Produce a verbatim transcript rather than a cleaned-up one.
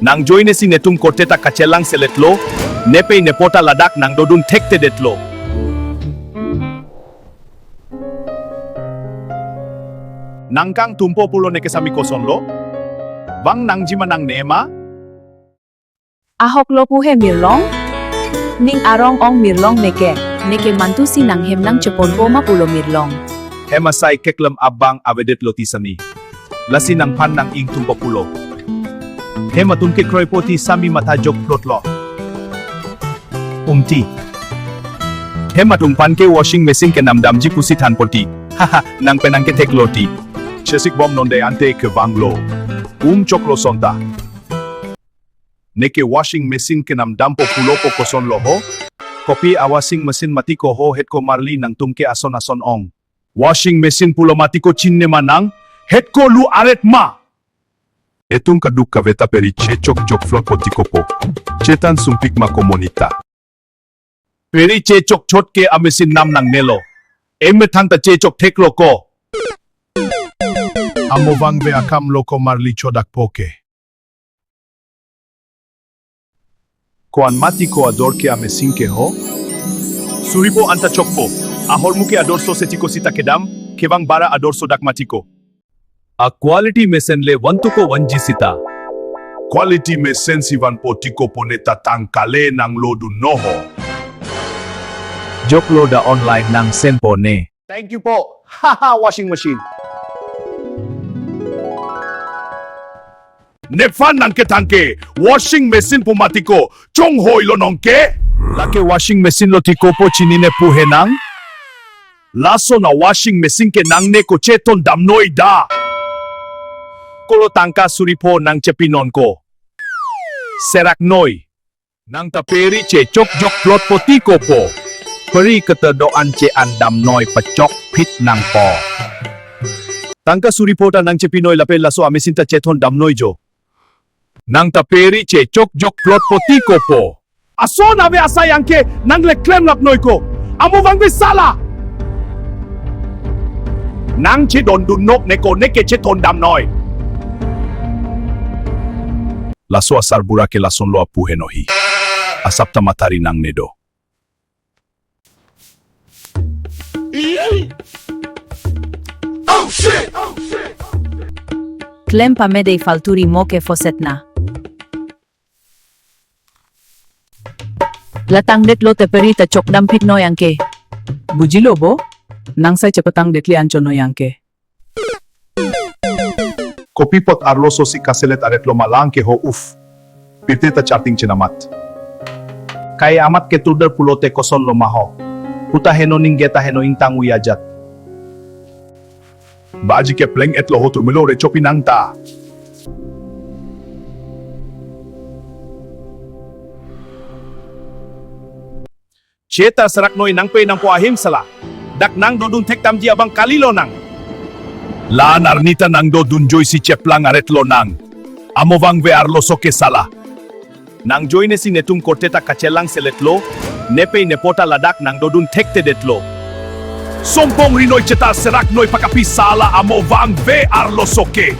Nang joine si netum korte ta kachelang seletlo, nepei nepo ta ladak nang dodun thektedetlo. Nang kangtumpo pulo neke sami kosonlo? Vang nangji ma nangne ma? Ahoklo pu he Mirlong? Ning arong ong Mirlong neke. Neke mantu si nang hem nangcheponpo ma pulo Mirlong? Hem asai keklem abang avedetlo ti sani. Lasi nangphan nang ingtumpo pulo. Hem atum kekroipo ti sami matha jokplotlo. Umti. Hem atum aphan ke washing machine kenam damji pusi thanpo ti. Haha, nang penang ketheklo ti. Chesik bom nonde ante kevanglo. Um choklo sonta. Neke washing machine kenam dampo pulopo kosonlo ho? Kopi a-washing machine mati ko ho, hetko marli nangtum ke ason ason ong. Washing machine pulo mati ko chinine ma nang? Hetko lu aret ma? Etum kaduk kave ta peri chechok jokplotpo ti kopo. Chetan sumpik ma ko monit ta. Peri chechok chot ke a-machine nam nangnelo. Emethang ta chechok theklo ko. Amo vangve akam lo ko marli chodakpo ke. Ko-an mati ko ador ke a-machine ke ho? Suripo anta chokpo. Ahormu ke ador so seti ko sita kedam, kevang bara ador so dak mati ko. A-quality mesen le vantu ko vanji sita. Quality mesen si vanpo ti kopo ne ta tangka le nang lodunno ho. Joklo da online nang send po ne. Thank you po. Haha, washing machine. Nephan nang ketang ke, washing machine pu mati ko, chonghoilo nong ke? Lake washing machine lo ti kopo chinine pu he nang? Lason a-washing machine ke nangne ko cheton damnoi da. Kolo tangka suripo nang chepinon ko. Seraknoi. Nang ta peri chechok jokplotpo ti kopo. Peri keter do-an che-an damnoi pachokphit nangpo. Tangka suripo ta nang chepinoi lapen laso a-machine ta cheton damnoi jo. Nang ta peri chechok jokplotpo ti kopo. Ason ave asai angke nang le klemlapnoi ko. Amo vangve sala. Nang chedondun nok ne ko neke cheton damnoi. Laso asarbura ke lasonlo apu henohi. Asap ta matha ri nangne do. Klem pame dei faltu rimo ke foset na. La tangdetlo te peri ta chokdamphit noi angke. Bujilo bo? Nang sai chepatangdetle anchot noi angke. Kopi apot arloso si kaselet aretlo ma lang ke ho uf. Pirthe ta charting chenamat. Kai amat ke turder pulote kosonlo ma ho. Puta heno ningge ta heno ingtang ui ajat. Baji kepleng etlo ho turmelo re chopi nang ta. Che ta seraknoi nangpei nangpo ahim sala. Dak nang dodun thekdamji abang kalilo nang. La-an arni ta nang dodun joisi cheplang aretlo nang. Amo vangve arloso ke sala. Nang joine si netum korte ta kachelang seletlo. Nepei nepo ta ladak nang dodun thektedetlo. Sompong rinoi che ta seraknoi pakapi sala amo vangve arloso ke.